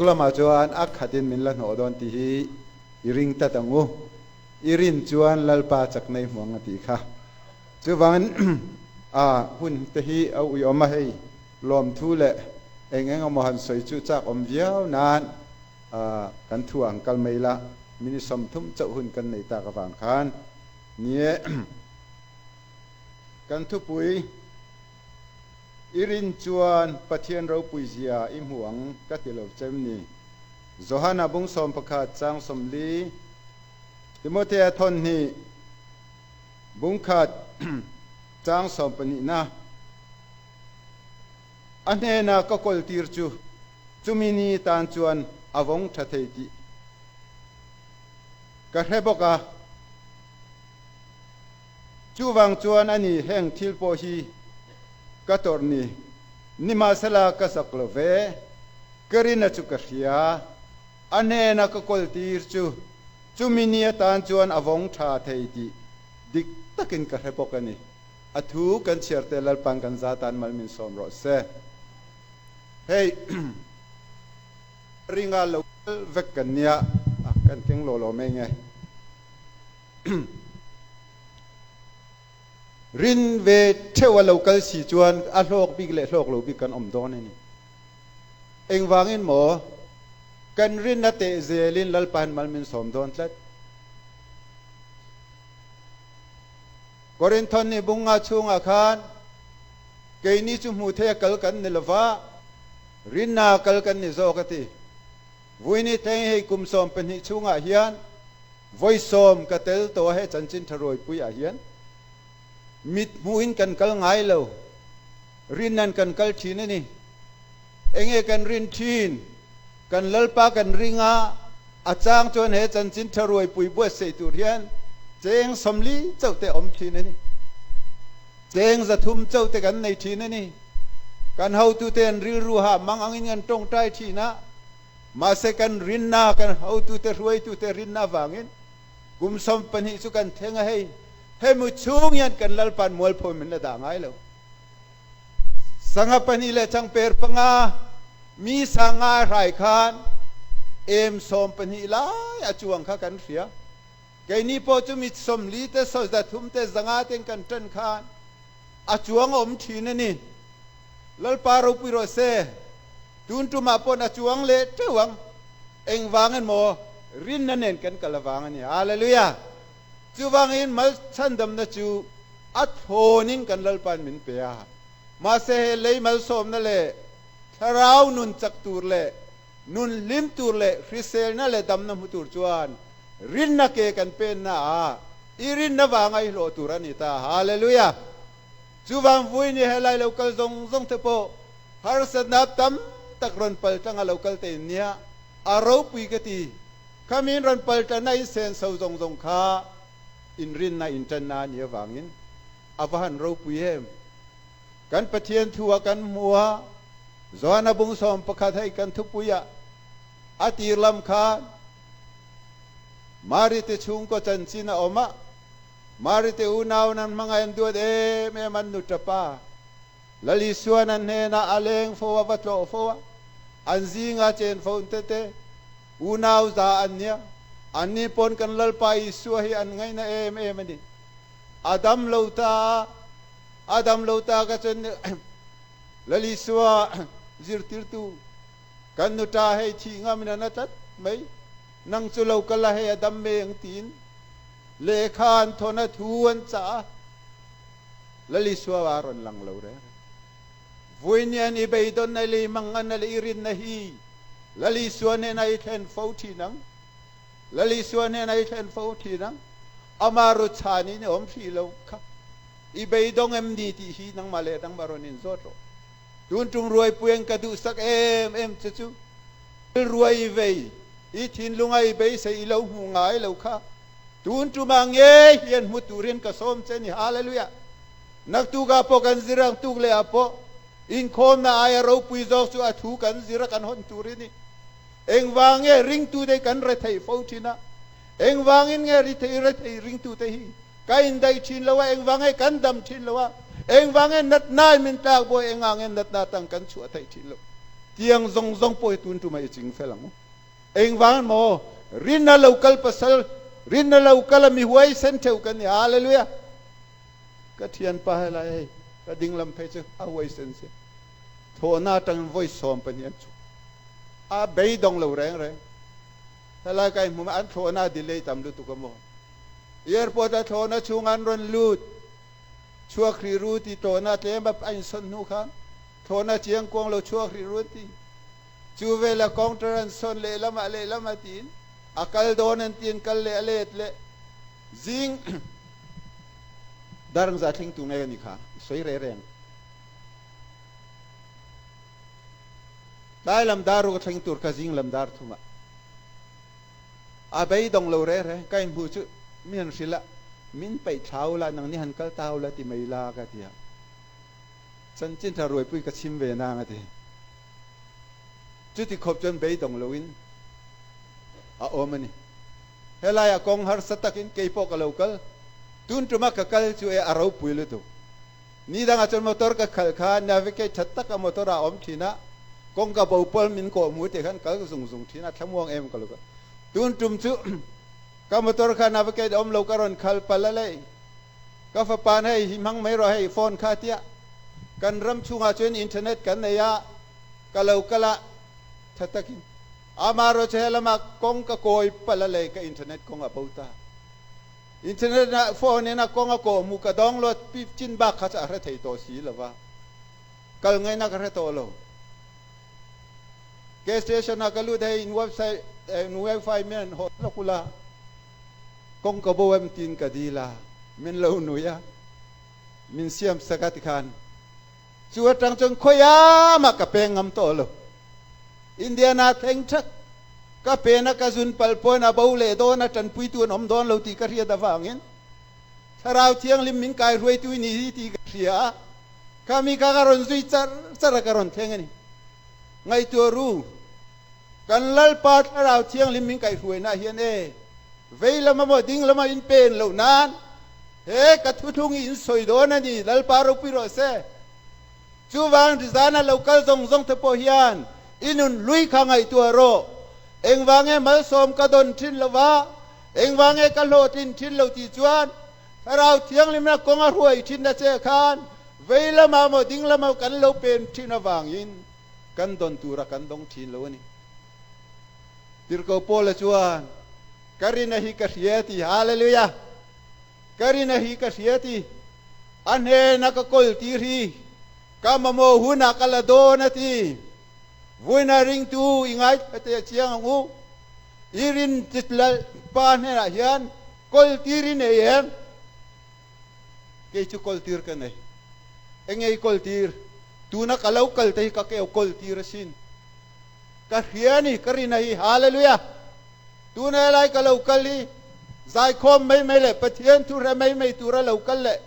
lamah chuan a khatin min la hnawh dawn tih hi i ring tlat ang u. I rin chuan Lalpa chakna i hmu ang a tih kha. Chuvangin a hun te hi a uiawm a, hei lawmthu leh eng eng emaw han sawi chu chak awm viau nan kan thu ang kal mai ila, minute 30 chauh hun kan nei tak avang khan nie kan thupui i rin chuan Pathian ropui zia i hmu ang ka ti lo chem ni. Johana bung 11 chang 40, Timothea thawn hnih bung khat chang 12na a hnena ka kawl tir chu chumi ni tan chuan a vawng tha thei tih ka hre bawk a. Chuvang chuan a ni heng thil pawh hi ka tawrh ni. Nimahsela ka zak lo ve, ka rina chu ka hria. A hnena ka kawl tir chu chumi ni atan chuan a vawng tha thei tih dik takin ka hre bawk a ni. A thu kan chhiar te Lalpan kan za tan mal min sawm rawh se. Hei ringa lo kal vek kan nia, kan keng law law mai nge. Rin ve theuh a lo kal si chuan a hlawk bik leh hlawk lo bik kan awm dawn a ni. Engvangin maw kan rinna teh zelin Lalpain mal min sawm dawn tlat. Korinthon ni bunga chhungah khan keini chu hmuh theia kal kan ni lova, rinna kal kan ni zawk a ti. Vuini thleng hei kum 12 chhungah hian vawi 10 ka tel tawh a, he chanchin tha rawipui ah hian mit hmuhin kan kal ngai lo, rinnan kan kal thin a ni. Enge kan rin thin? Kan Lalpa kan ring a, a chang chuan he chanchin tha ruaipui buatsaih tur hian cheng 40 chauh te awm thin a ni. Cheng 300 chauh te kan nei thin a ni. Kan hotute an rilru ha mang angin kan tawngtai thin a, mahse kan rinna, kan hotute hruaitute rinna avangin kum 12 chu kan thleng a, hei hemi chhung hian kan Lalpa'n mualpho min la dah ngai lo. Sangha 2 leh changper 5 mi sanga hrai khan em 12 lai a chuang kha kan hria. Keini pawh chu mi 40 te 30 te 500 ten kan tan khan a chuang awm thin a ni. Lalpa ropui rawh se. Tun tumah pawn a chuang leh teuh ang. Engvangin maw rinna nen kan kal avang a ni. Hallelujah! Chuvangin mal chhandamna chu a thlawnin kan Lalpa'n min pe a. Mahse he lei malsawmna leh thlarau nun chak tur leh nun hlim tur leh hriselna leh damna hmu tur chuan rinna ke kan penna a i rinna vanga i hlawh tur a ni ta. Hallelujah! Chuvang vui ni helai lo kal zawng zawng te pawh harsatna tam tak rawn pal tanga lo kal te in nia, a ropui ka ti. Khamin rawn pal tana in senso zawng zawng kha in rinna in tanna a nih avangin a va han ropui em. Kan Pathian thu a kan hmu a, Johana bung 11 hei kan thupui ah a tir lam khan Mari te chhungkaw chanchin a awm a, Mari te unau nan hmangaih an duat em em an nu tapa. Lal Isuan an hnenah a leng fo a, va tlawh fo a, an zinga chen fo te te unau za an nia. Anni pawn kan Lalpa Isua hi an ngaihna em em a ni. A dam lo ta a, a dam lo ta ka chuan Lal Isua zirtirtu kan nu ta hei thih ngamin a na tlat mai, nang chu lo kal a hei a dam mai ang tiin lehkha an thawn a, thu an chah a. Lal Isua a rawn lang lo reng reng. Vuinian i beidawn na leh i mangan na leh i rinna hi Lal Isua hnenah i thlen fo thin ang. Lal Isua hnenah i thlen fo thin ang. Ama ruchhanin i awm hrih lo kha. I beidawng em ni tih hi nangmah leh nangmah rawn inzawt rawh. Tun tum ruaipuiin ka duhsak em em che chu ruai i vei, i thinlunga i beisei i lo hmu ngai lo kha. Tun tumah nge hian hmu turin ka sawm che ni. Hallelujah! Naktukah pawh kan zir ang, tuk lehah pawh inkhawmna aia ropui zawk chu a thu kan zir a kan hawn tur hi ni. Engvang nge ringtute kan rethei fo thin a? Engvangin nge rithei rethei ringtute hi ka indaih thin lo a? Engvang nge kan dam thin lo a? Engvang nge natnain min tlak buai? Engah nge natna tang kan chhuah theih thin lo? Tiang zawng zawng pawh hi tun tumah i ching fel ang u. Engvang maw? Rinna lo kal pasal, rinna lo kal a mi huaisen theuh kan ni. Hallelujah! Ka thianpa helai hei ka dinglam phei chu a huaisen si. Thawhna atangin vawi 12 an chhuk. A beidawng lo reng reng. Helai ka inhmu mai, an thlawhna a delay tam lutuk a maw? Airport a thlawhna chhung an rawn lut chhuak hrih ru ti tawhna tlem a insawn hnu khan thlawhna chiang kuang lo chhuak hrih ru an ti. Chu vela counter an sawn lehlamah lehlamah tiin a kal dawn an ti an kal leh a let leh zing darangza thleng tu nge ka ni kha i sawi reh reng. Tlai lam dar ruk a thleng tur kha zing lam dar thumah a beidawng lo reh reng ka inhmuh chu mi han hrilh a, min peih thlau la nang ni han kal ta ula ti mai la ka ti a. Chanchin tha ruaipui ka chim ve nang a ti. Chuti khawp chuan beidawng loin a awm a ni. Helaiah kawng harsa takin keipawh ka lo kal. Tun tuma ka kal chu e a ropui lutuk. Ni dangah chuan motor ka khalh kha navigate tha taka motor ah a awm thin a, kawng ka bo pawl min kawh hmu tih khan kal zung zung thin a, thlamuang em ka lo kal. Tun tum chu ka motor kha navigate a awm lo ka rawn khal palh a lei. Ka fapa'n hei hi hmang mai rawh hei phone kha tia kan ram chhungah chuan internet kan nei a, ka lo kal a tha takin amaherawhchu chu helama kawng ka kawi palh a lei ka internet kawng a bo ta. Internet ah phone in a kawng a kawh hmu ka download pi chin bak kha chu a hre thei tawh si lo va, kal ngaihna ka hre tawh lo. Gas station ah ka lut hei in website in wifi min an haw lawk ula kawng ka bo em tiin ka dil a, min lo nui a, min siam sak a tikhan chu atang chuan khawiah mah ka peng ngam tawh lo. Indiana thleng thak ka pen a ka zun palh pawn a bo leh dawn a tanpuitu an awm dawn lo tih ka hriat avangin Thlarau Thianghlim min kaihruaitu i ni hi tih ka hria a, khami kha ka rawn zui char char a ka rawn thleng a ni. Ngaihtuah ru, kan Lalpa Thlarau Thianghlim min kaihruaina hian e, vei lama maw ding lama in pen loh nan he ka thuthlung hi in sawi dawn a ni, Lalpa ropui rawh se. Chuvang rizana lo kal zawng zawng te pawh hian i nun hlui kha ngaihtuah rawh. Engvange malsawm ka dawn thin lo va, engvange ka hlawhtlin thin lo tih chuan Thlarau Thianghlimna kawnga hruai thinna che khan vei lamah maw ding lamah kan lo pen thin avangin kan dawn tura kan dawng thin lo a ni. Tirhkoh Paula chuan, Ka rina hi ka hria ti, Hallelujah! Ka rina hi ka hria ti. A hnena ka kawl tir hi ka mamawh hunah ka la dawn a ti. Vuina ringtu i ngaithla teh chiang ang u. I rin pa hnenah hian kawl tir i nei em? Kei chu kawl tir ka nei. Enge i kawl tir? Tuna ka lo kal te hi ka keu kawl tir asin. Ka hria ni, ka rina hi. Hallelujah! Tuna helai ka lo kal hi zaikhawm mai mai leh Pathian thu hre mai mai tura lo kal leh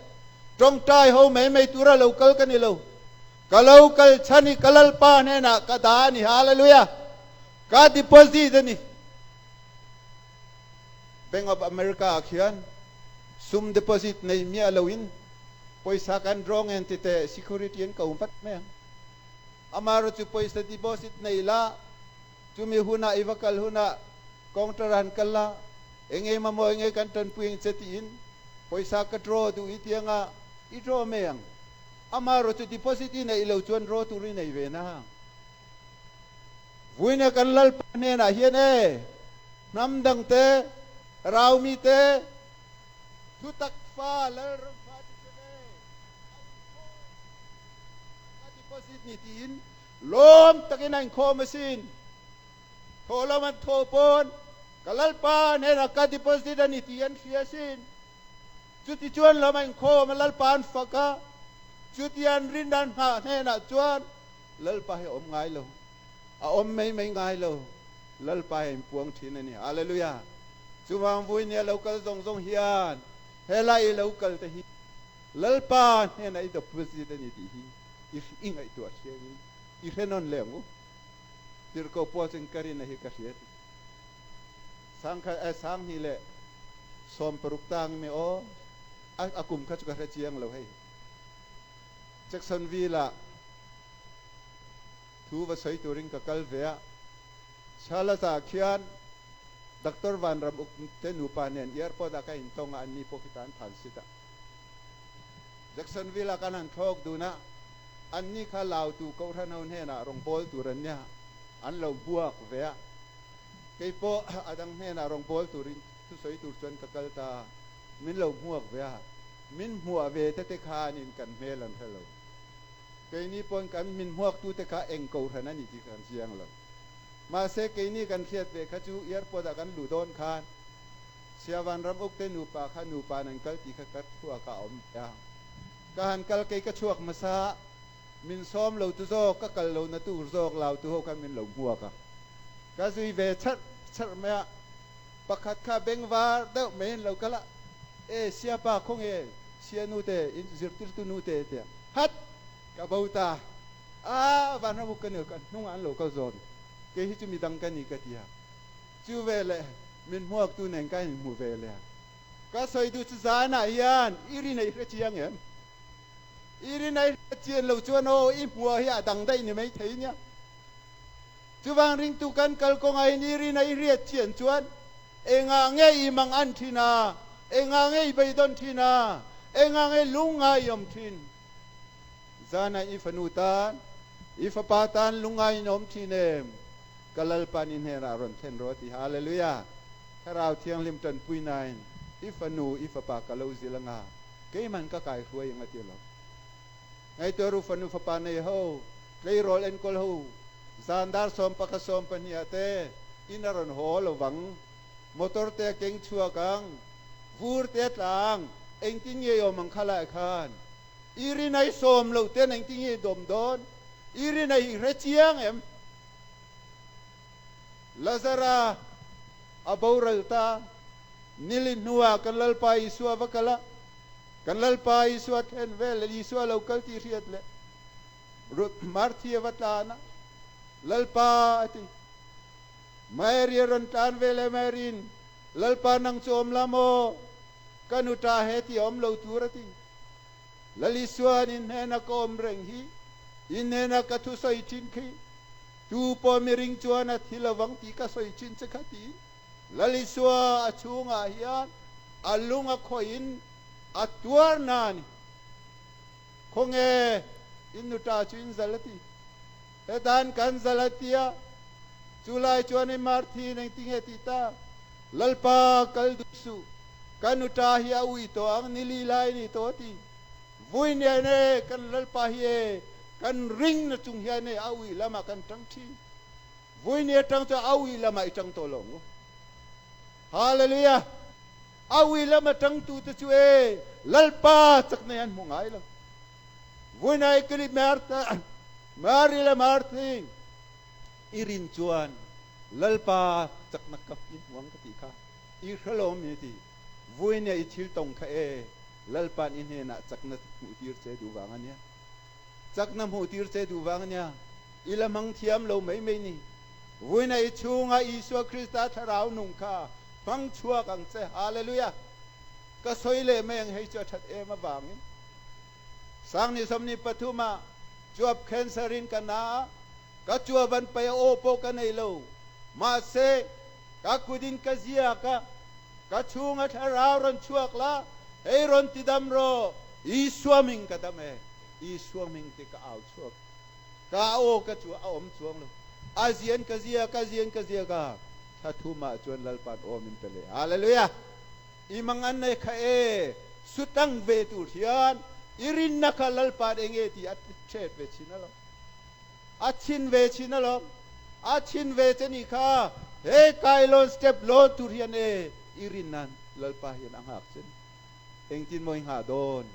tawngtai ho mai mai tura lo kal ka ni lo. Ka lo kal chhan hi ka Lalpa hnenah ka dah a ni. Hallelujah! Ka deposit a ni. Bank of America ah khian sum deposit nei miah loin pawisa kan draw ngen ti teh security an ko vat mai ang. Amaherawhchu pawisa deposit nei la Chumi hunah i va kal hunah counter ah han kal la, eng ei mamawh eng ei kan tanpui ang che tiin pawisa ka draw duh hi tianga i draw mai ang. Amaherawhchu deposit i neih lo chuan draw tur i nei ve na. Vuina kan Lalpa hnenah hian e, hnam dang te, raumi te, thutak fa, Lalram fa te chuan e, a inkhawm ka deposit ni tiin Lawm takin a inkhawm asin. Thaw lam an thaw pawn ka Lalpa hnenah ka deposit a ni tih an hria asin. Chuti chuan lam a inkhawm a, Lalpa an fak a, chuti an rin an nghah hnenah chuan Lalpa hi a awm ngai lo, a awm mai mai ngai lo, Lalpa hi a inpuang thin a ni. Hallelujah! Chuvang vui nia lo kal zawng zawng hian helai i lo kal te hi Lalpa hnenah i deposit a ni tih hi I i ngaihtuah thiangin i hre nawn leh ang u. Tirhkoh Paul chuan ka rin a hi ka hria ti. Sangkhat eh 2016 tang mi aw a a kum kha chu ka hre chiang lo hei. Jacksonville ah. Thu va sawi turin ka kal ve a. Charlotte-ah khian Doctor Vanram Uk te nupa nen airport-ah ka intawng a, anni pawh khita an than sit a. Jacksonville-ah kan han thlawk dun a, anni kha Lautu Kohhran ho hnenah rawngbâwl tur an nia, an lo buak ve a. Kei pawh a dang hnenah rawngbâwl turin thusawi tur chuan ka kal ta a, min lo hmuak ve a. Min hmuah ve te te khanin kan hmel an hre lo. Keini pawn kan min hmuaktute kha eng kohhran a ni tih kan chiang lo. Mahse keini kan hriat ve kha chu airport ah kan luh dawn khan Siavan ram ukte nupa kha nupa an kal tih kha ka thluak ah a awm ve a. Ka han kal kei ka chhuak hmasa a, min sawm lo tu zawk ka kal lo na tur zawk lau tu ho khan min lo hmuak a. Ka zui ve charh charh mai a, pakhat kha bengvar deuh mai in lo kal a, E Siapa khawnge Sia nute in zirtirtu nute tia. Hat! Ka bo ta. A, vanram uk ka ni lo, ka hnungah an lo kal zawn. Kei hi chu midang ka ni ka ti a. Chu veleh min hmuaktu nen ka inhmu ve leh a. Ka sawi duh chu zanah hian i rin a i hre chiang em? I rin a i hre chian lo chuan aw i hmuah hi a dang daih ni mai thei nia. Chuvang ringtu kan kal kawngah hian i rin a i hriat chian chuan engah nge i mang an thin a, engah nge i beidawn thin a, engah nge lungngai i awm thin? Zanah i fanu tan, i fapa tan lungngai in awm thin em? Ka Lalpan i hnenah rawn thlen rawh a ti. Hallelujah! Thlarau Thianghlim tanpuinain i fanu, i fapa ka lo zil anga, keiman ka kaihruai ang a ti lo. Ngaihtuah ru fanu fapa nei ho, tleirawl enkawl ho, zan dar sawmpakhat sawmpahnih ah te in a rawn haw lo vang, motor te a keng chhuak ang, vur te a tla ang, engtin nge i awm ang kha lai khan? I rin a i sawm loh ten engtin nge i dawm dawn? I rin a i hre chiang em? Lazara a boral ta, nili hnuah kan Lalpa Isua va kal a, Kan Lalpa Isua thlen vel leh Isua lo kal tih hriat leh Ruth Marthi a va tlan a, Lalpa a ti. Mary a rawn tlan ve leh Mary'n, Lalpa nang chu awm la maw? Ka nu ta he ti a awm lo tur a ti. Lal Isua'n in hnena ka awm reng hi, in hnena ka thusawi thin khi, tu pawh miring chuan a thi lovang tih ka sawi thin che kha tiin Lal Isua a chhungah hian a lung a khawihin a tuar na a ni. Khawnge in nuta chu in zal a ti. Hetan kan zal a ti a, chu lai chuan i Marthin engtinge tih ta? Lalpa kal duh suh, ka nuta hi a ui tawh ang, ni li lai ni tawh a ti. Vui nen e, kan Lalpa hi e, kan ring na chung hian e a ui lamah kan tang thin. Vui ni atang chuan a ui lamah i tang tawh lo ang u. Hallelujah! A ui lama tangtute chu e Lalpa chakna hi an hmu ngai lo. Vui nai kili Martha, Mary le Marthi i rin chuan Lalpa chakna ka i hmu ang ka tih kha i hre lo mi ti. Vui nia i thil tawng kha e Lalpa'n i hnenah chakna hmuhtir che duh vang a nia. Chakna hmuhtir che duh vang a nia. I la hmang thiam lo mai mai ni. Vuina i chhunga Isua Krista thlarau nung kha hmang chhuak ang che. Hallelujah! Ka sawi leh mai ang hei chu a that em avangin. Sangni 23 ah chuap cancer in ka na a, ka chuap an paih a aw pawh ka nei lo. Mahse, ka kut in ka ziak a, ka chhunga thlarau rawn chhuak la, hei rawn ti dam rawh, Isua hming ka dam e, Isua hming ti ka au chhuak. Ka aw ka chu a awm chuang lo. A zian ka ziak, a zian ka ziak a, thla thum ah chuan Lalpa'n aw min pe leh. Hallelujah! I mangan nei kha e, sutang ve tur hian i rinna kha Lalpa'n enge tih a hret ve chin alawm. A chhin ve chin alawm. A chhin ve che nih kha, he kailawn step lawn tur hian e, i rinna'n Lalpa hian a nghak che ni. Engtin maw i nghah dawn?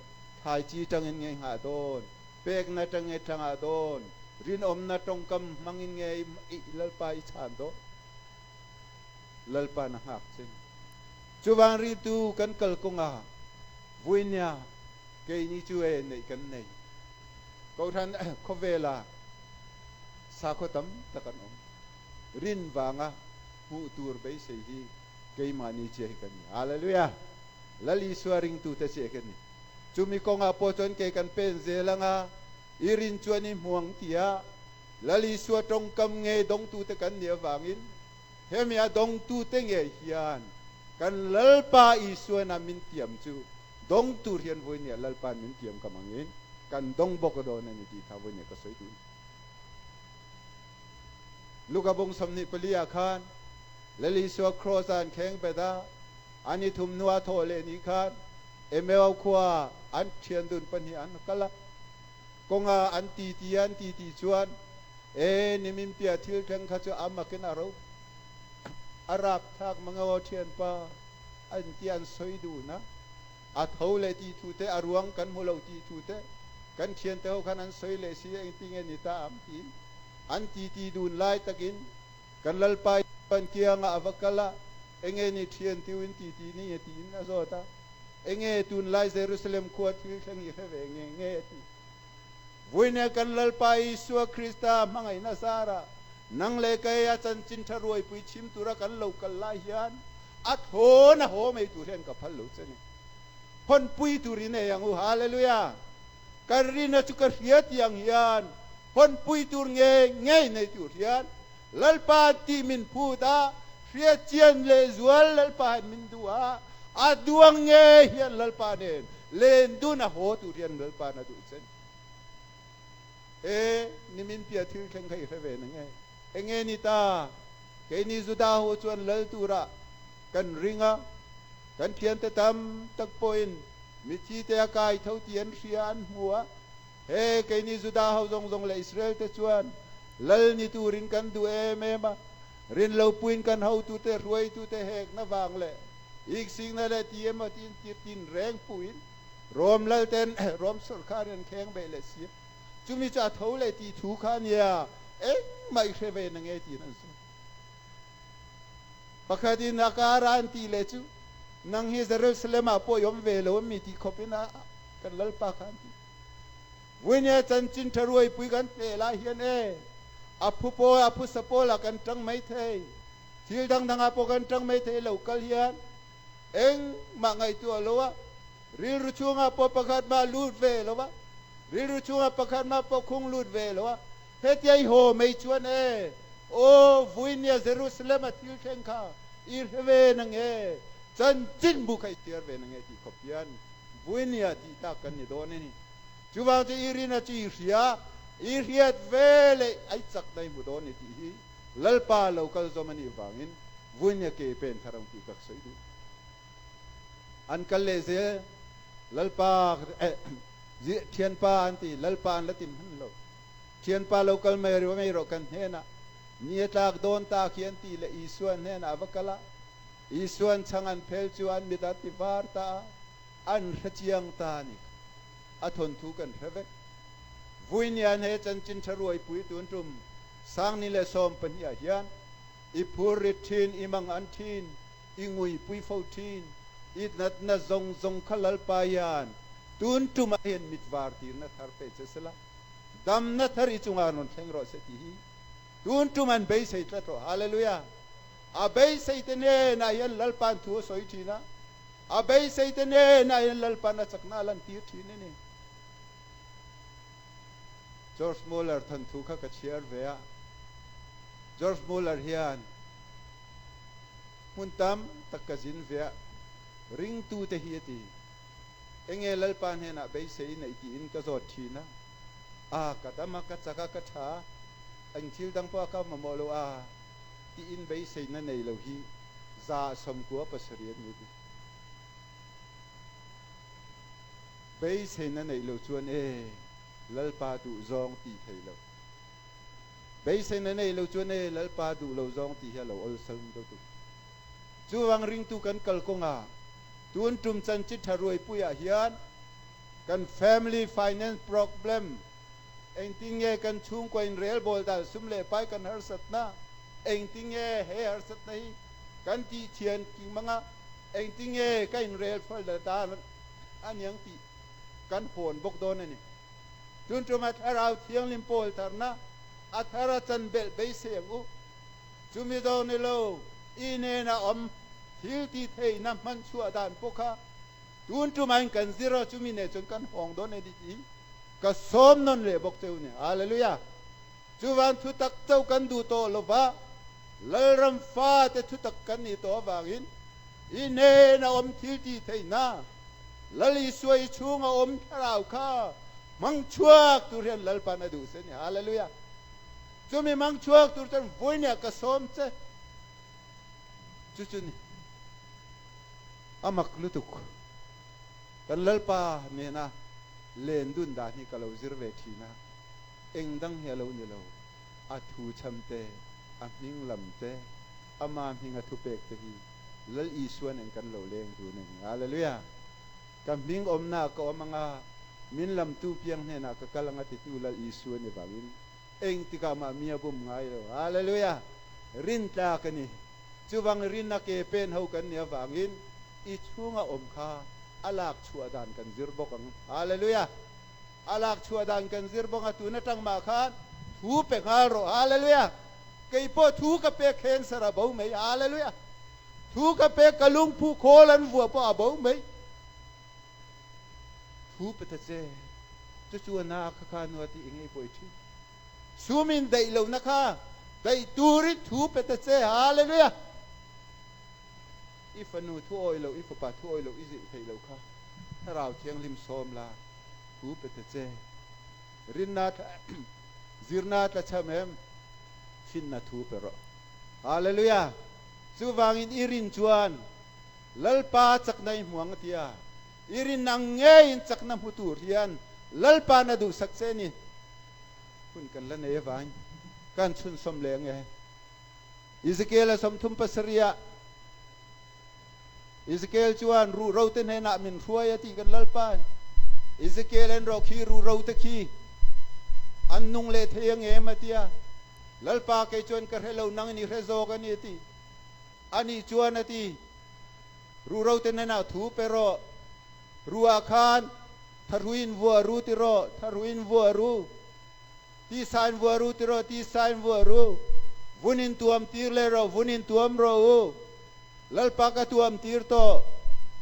Thlai chi tangin nge i nghah dawn? Pekna tang nge tangah dawn? Rinawmna tawngkam hmangin nge i Lalpa i chhan dawn? Lalpa'n a nghak che ni. Chuvang riltu kan kal kawngah vuinia keini chu e neih kan nei. Kohhran khawvela sakhaw tam tak an awm. Rin vanga hmuh tur beisei hi keimahni chiah hi kan ni. Hallelujah! Lal Isua ringtute chiah hi kan ni. Chumi kawngah pawh chuan kei kan pen zel anga i rin chuan i hmuang tia Lal Isua tawngkam nge dawngtute kan nih avangin hemi a dawngtute nge hian kan Lalpa Isuan a min tiam chu dawng tur hian vawinia Lalpa'n min tiam kam angin kan dawng bawk dawn a ni tih kha vawinia ka sawi dun. Luka bung 24 ah khan Lal Isua Kraws ah an kheng bet a, an i thum hnu ah thawh leh ni khan Emmaus khua an thian dun pahnih an kal a, kawnga an titi an titi chuan e nimin piah thil thleng kha chu a makin a ro a rapthlak mang aw thianpa an ti an sawi dun a, a tho leh tih thu te a ruang kan hmu lo tih thu te kan thiante ho khan an sawi leh si engtinge ni ta ang tiin an titi dun lai takin kan Lalpa chuan kiangah a va kal a, enge ni thian tiu in titi ni nge tiin a zawt a, enge tunlai Jerusalem khua thil thleng i hre ve nge nge a ti. Vawinia kan Lalpa Isua Krista hmangaihna zarah nang leh kei a chanchin tha ruaipui chhim tura kan lo kal lai hian a thawn a haw mai tur hian ka phal lo che ni. Hawnpui tur i nei ang u. Hallelujah! Ka rina chu ka hria tih ang hian hawnpui tur ngei ngei nei tur hian Lalpa tih min phut a, hriatchian lehzual Lalpa hian min duh a, a duang ngei hian Lalpa nen len dun a haw tur hian Lalpa'n a duh che ni. E, nimin piah thil thleng kha i hre ve na nge? Enge ni ta? Keini Juda ho chuan lal turah kan ring a, kan thiante tam tak pawhin mithi te a kai tho tih an hria an hmu a, he keini Juda ho zawng zawng leh Israel te chuan lal ni turin kan duh em em a, rin lo puiin kan hotute hruaitute hekna vang leh iksikna leh ti emaw tiin tir tin reng puhin Rom lal ten Rom sorkar in an kheng beh leh si a, chumi chu a tho leh tih thu kha a nia, engmah i hre ve na nge tiin an sawi. Pakhat in a kar a an tih leh chu, Nang hi Jerusalem ah pawh i awm ve lo ami tih khawp in a kan Lalpa kha an ti. Vuinia chanchin tha ruaipui kan tleh lai hian e, a phu pawl a phusa pawl ah kan tang mai thei, thil dangdang ah pawh kan tang mai thei lo kal hian engmah ngaihtuah lo a, rilru chhungah pawh pakhat mah lut ve lo a, rilru chhungah pakhat mah pawh khung lut ve lo a, hetia i haw mai chuan e, aw Vuinia Jerusalem a thil thleng kha i hre ve na nge, chanchin bu kha i chhiar ve na nge tih khawp hian Vuinia tih tak kan ni dawn a ni. Chuvang chu i rina chu i hria, i hriat ve leh a i chak na i hmu dawn ni tih hi Lalpa lo kal zawm a nih vangin Vuinia ke pen thar ang tih ka sawi duh. An kal leh zel, Lalpa thianpa an ti, Lalpa an la ti hman lo. Thianpa lo kal mai mai rawh kan hnenah, ni a tlak dawn ta khi an ti leh Isua hnenah a va kal a. Isuan chhang an phel chu an mit a ti var ta a, an hre chiang ta a ni. A thawnthu kan hre vek. Vuinian he chanchin tha ruaipui tun tum 2012 ah hian i phur rit thin, i mang an thin, i nguipui fo thin, i natna zawng zawng kha Lalpa hian tun tumah hian mit var tirna thar pe che sela, damna thar i chungah rawn thleng rawh se tih hi tun tum an beisei tlat rawh. Hallelujah! A beisei te hnenah hian Lalpa'n thu a sawi thin a, a beisei te hnenah hian Lalpa'n a chakna a lantir thin a ni. George Muller thawnthu kha ka chhiar ve a, George Muller hian hmun tam tak ka zin ve a, ringtute hi a ti. Enge Lalpa hnenah beisei neih tiin ka zawt thin a, a ka dam a, ka chak a, ka tha a, eng thil dang pawh a ka mamawh lo a tiin beiseina nei lo hi 97 an ni ti. Beiseina neih lo chuan e Lalpa duh zawng tih thei lo. Beiseina nei lo chuan e Lalpa duh lo zawng tih hi a lo awlsam deuh tuk. Chuvang ringtu kan kal kawngah tun tum chanchin tha ruaipuiah hian kan family finance problem, engtin nge kan chhungkua in relbawl dan sum leh pai kan harsatna, engtin nge he harsatna hi kan tih thian king manga engtin nge ka in rel fel dan aniang tih kan hawn bawk dawn a ni. Tun tuma Thlarau Thianghlim pawl tharna a thar a chan belh beisei ang u. Chumi zawng ni lo, i nena awm thil ti theihna hman chhuah dan pawh kha tun tumain kan zir a, chumi nen chuan kan hawng dawn a ni tih ka sawm nawn leh bawk cheu ni. Hallelujah! Chuvang thutak chauh kan duh tawh lo va, Lalram fate thutak kan nih tawh avangin i hnena awm thil tih theihna, Lal Isua i chhunga awm thlarau kha hmang chhuak tur hian Lalpan a duh se ni. Hallelujah! Chumi hmang chhuak tur chuan vawinia ka sawm che. Chu chu ni. A mak lutuk. Kan Lalpa nena len dun dan hi ka lo zir ve thin a, eng dang hi a lo ni lo, a thu chham te, a hming lam te, ama hminga thupek te hi Lal Isua nen kan lo leng dun a ni. Hallelujah! Ka hming awmnaah ka awm anga, min lamtu piang hnenah ka kal anga titu Lal Isua ni vangin engtikah mah mi a bum ngai lo. Hallelujah! Rintlak a ni. Chuvang rinna ke pen ho kan nih avangin i chhunga awm kha a lak chhuah dan kan zir bawk ang. Hallelujah! A lak chhuah dan kan zir bawk a, tun atang mah khan thu pe nghal rawh. Hallelujah! Kei pawh thu ka pek cancer a bo mai. Hallelujah! Thu ka pek ka lungphu khawl an vuah pawh a bo mai. Thu pe ta che, chu chu a na kha kha nua tih i ngei pawh i thin. Sum in daih lohna kha daih turin thu pe ta che. Hallelujah! I fanu thu awih loh, i fapa thu awih loh i zilh theih loh kha Thlarau Thianghlim sawm la, thu pe ta che. Rinna zirna tlachham em? Finna thu pe rawh. Hallelujah! Chuvangin i rin chuan Lalpa chakna i hmu ang a ti a, i rin ang ngeiin chakna hmu tur hian Lalpa'n a duhsak che ni. Hun kan la nei avangin kan chhunzawm leh ang e. Ezekiel-a 37 ah Ezekiel chuan ruhro te hnenah min hruai a tih kan Lalpa'n Ezekiel en rawh khi ruhro te khi an nung leh thei ang em a ti a. Lalpa kei chuan ka hre lo nangin i hre zawk a ni a ti. Anih chuan a ti, Ruhro te hnenah thu pe rawh, ruah khan tharuiin vuah ru ti rawh, tharuiin vuah ru, tisain vuah ru ti rawh, tisain vuah ru, vun in tuam tir leh rawh, vun in tuam rawh u, Lalpa ka tuam tir tawh,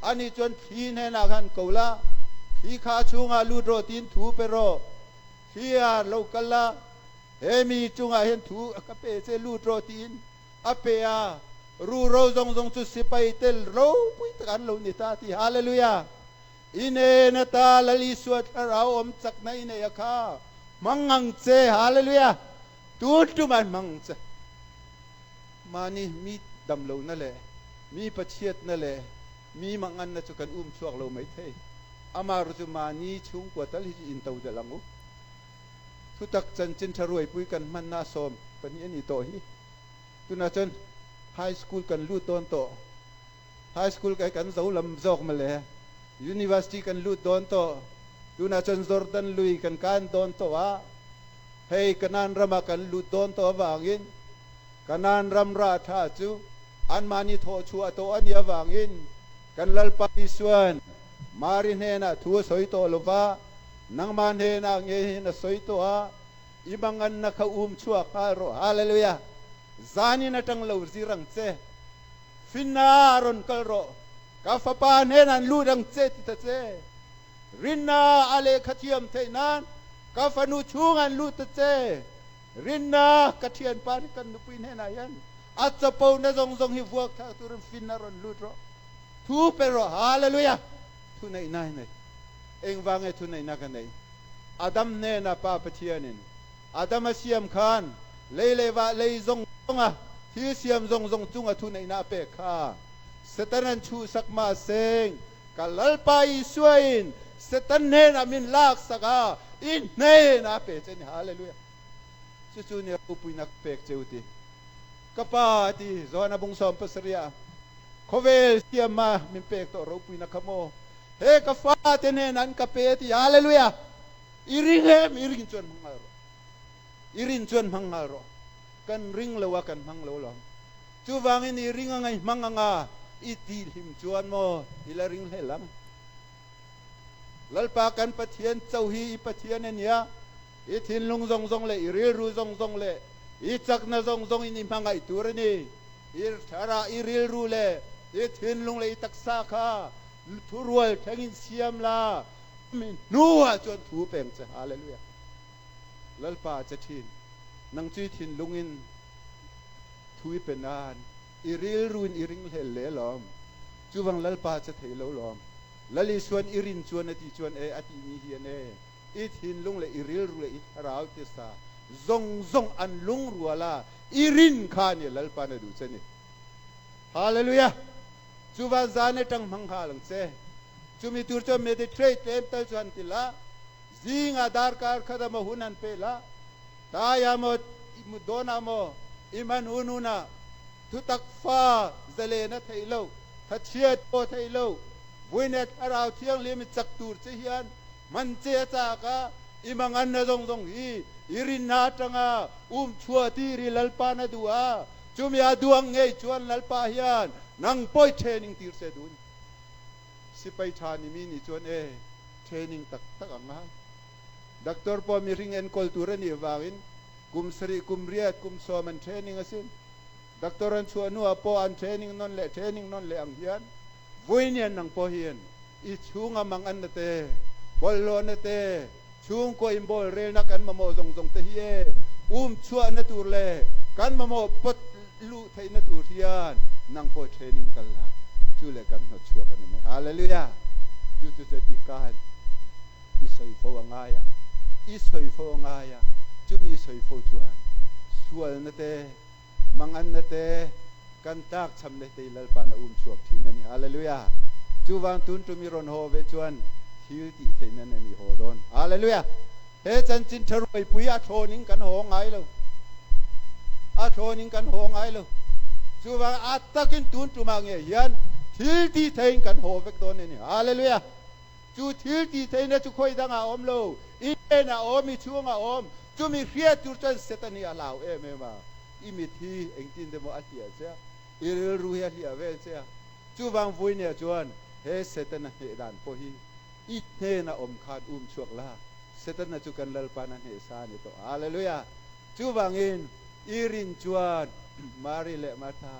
anih chuan thli hnenah khan ko la, thli kha chhungah lut rawh tiin thu pe rawh, thli a lo kal a, he mi chungah hian thu ka pe che lut rawh tiin a pe a, ruhro zawng zawng chu sipai tel ropui tak an lo ni ta ti. Hallelujah! I nen ata Lal Isua thlarau awm chakna i nei a kha hmang ang che. Hallelujah! Tun tum an hmang ang che. Mahni mi damlohna leh mi pachhiatna leh mi manganna chu kan um chhuak lo mai thei. Amaherawhchu chu mahni chhungkua tal hi chu intodelh ang u. Thutak chanchin tha ruaipui kan hmanna a 12 a ni tawh hi. Tunah chuan high school kan lut dawn tawh. High school kai kan zo lam zawk mawle. University kan lut dawn tawh. Tunah chuan Jordan lui kan kan dawn tawh a. Hei Kanaan ramah kan lut dawn tawh avangin Kanaan ram rah tha chu anmahni thawh chhuah tawh a nih avangin kan Lalpa Isuan Mari hnenah thu a sawi tawh lo va, nangmah hnenah nge hian a sawi tawh a, i manganna kha um chhuak nghal rawh. Hallelujah! Zanin atang lo zir ang che. Finna a rawn kal rawh. Ka fapa hnenah an lut ang che ti ta che. Rinna a lehkha thiam theih nan ka fanu chhungah an lut ta che. Rinna ka thianpa nih kan nupui hnenah hian a chapo na zawng zawng hi vuak thlak turin finna rawn lut rawh. Thu pe rawh. Hallelujah! Thu neihna hi nei. Engvang nge thu neihna ka neih? Adam hnenah Pa Pathianin Adam a siam khan lei leh vah lei zawng zawnga thil siam zawng zawng chunga thu neihna a pek kha. Satan an chhuhsak mahseng ka Lalpa Isuain Satan hnenah min laksak a, i hnenah a pe che ni. Hallelujah! Chu chu nia ropuina ka pek che u ti. Ka Pa a ti, Johana bung 17 ah, Khawvel siama min pek tawh ropuina kha maw? He ka fate hnenah an ka pe a ti. Hallelujah! I ring em? I ring chuan hmang nghal rawh. I rin chuan hmang nghal rawh. Kan ring lo a, kan hmang lo lawm. Chuvangin i ring anga i hmang anga i tihhlim chuan maw i la ring hlel ang. Lalpa kan Pathian cho hi i Pathian a nia, i thinlung zawng zawng leh i rilru zawng zawng leh i chakna zawng zawngin i hmangaih tur a ni. I thlarah i rilru leh i thinlung leh i taksa kha thurual thlengin siam la, mi hnuah chuan thu peng che. Hallelujah. Lalpa a che thin. Nang chu i thinlungin thu i pe nan i rilruin i ringhlel le lawm. Chuvang Lalpa che thei lo lawm. Lal Isuan i rin chuan a ti chuan e a tih ni hian e i thinlung le i rilru le i thlarau tisa zawng zawng an lungrual a i rin kha ni Lalpa na duh che ni. Hallelujah! Chuvan zan atang hmang nghal ang che. Chumi tur chuan meditate tlem tal chu han ti la, zingah darkar khat emaw hun han pe la, tlaiah maw, mut dawnah maw, i hman hun hunah thutak fa zalen a theih loh, thachhiat pawh a theih loh, vuinet thlarau thianghlim i chak tur che hian hman che a chak a, i manganna zawng zawng hi i rinna atanga um chhuah tir i Lalpa na duh a, chumi a duang ngei chuan Lalpa hian nang pawh i training tir che dun. Sipai tha ni mi nih chuan e training tak tak ang a. Doctor pawh mihring enkawl tur a nih vangin kum sarih, kum riat, kum sawm an training asin. Doctor an chhuah hnuah pawh an training nawn leh training nawn leh ang hian vawiinian nang pawh hian i chhunga mang anna te, bawlhhlawhna te, chhungkaw inbawl relna kan mamawh zawng zawng te hi e um chhuahna tur leh kan mamawh pawt luh theihna tur hian nang pawh training kal la, chu leh kan hnawt chhuak a ni mai. Hallelujah! Chu chu chuan i kan i sawi fo a ngai a, i sawi fo a ngai a, chumi i sawi fo chuan sualna te, manganna te, kan tlakchham leh tei Lalpa'n a um chhuak thin a ni. Hallelujah! Chuvang tun tum i rawn haw ve chuan thil tih theihna nen i haw dawn. Hallelujah! He chanchin tha ruaipui a thlawnin kan haw ngai lo. A thlawnin kan haw ngai lo. Chuvang a takin tun tumah nge hian thil tih theihin kan haw vek dawn a ni. Hallelujah! Chu thil tih theihna chu khawi dangah a awm lo. I hnenah a awm, i chhungah a awm. Chumi hriat tur chuan Satan hi a hlau em em a. I mit hi engtin te maw a hliah che a, i rilru hi a hliah vel che a. Chuvang Vuinia chuan he Setana hneh dan pawh hi i hnena awm khan um chhuak la, Setana chu kan Lalpan a hneh sa a ni tawh. Hallelujah! Chuvangin i rin chuan Mari leh Martha,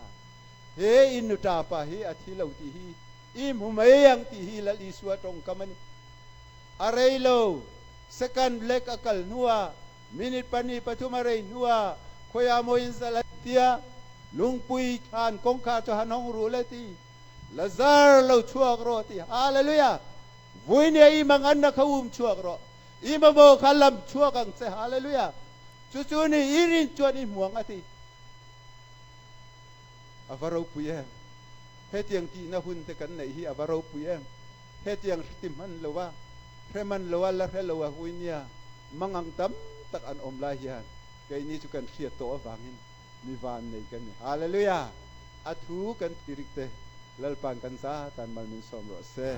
he in nuta pa hi a thi lo tih hi i hmu mai ang tih hi Lal Isua tawngkam a ni. A rei lo, second lek a kal hnuah Minute 2, 3 a rei hnuah khawiah maw in zal an tia, lungpui thlan kawngkhar chu han hawng ru le ti, Lazar lo chuak rawh ti. Hallelujah! Vuinia i manganna kha um chuak rawh, i mamawh kha lam chuak ang che. Hallelujah! Chu chu ni i rin chuan i hmuang a ti. A va ropui em! Hetiang tihna hun te kan neih hi a va ropui em! Hetiang ti hman lo a, hre man lo a, la hre lo a huinia mangang tam tak an awm lai hian keini chu kan hriat tawh avangin mi van nei kan ni. Hallelujah! A thu kan ti rik te Lalpa'n kan za tan mal min sawm rawh se.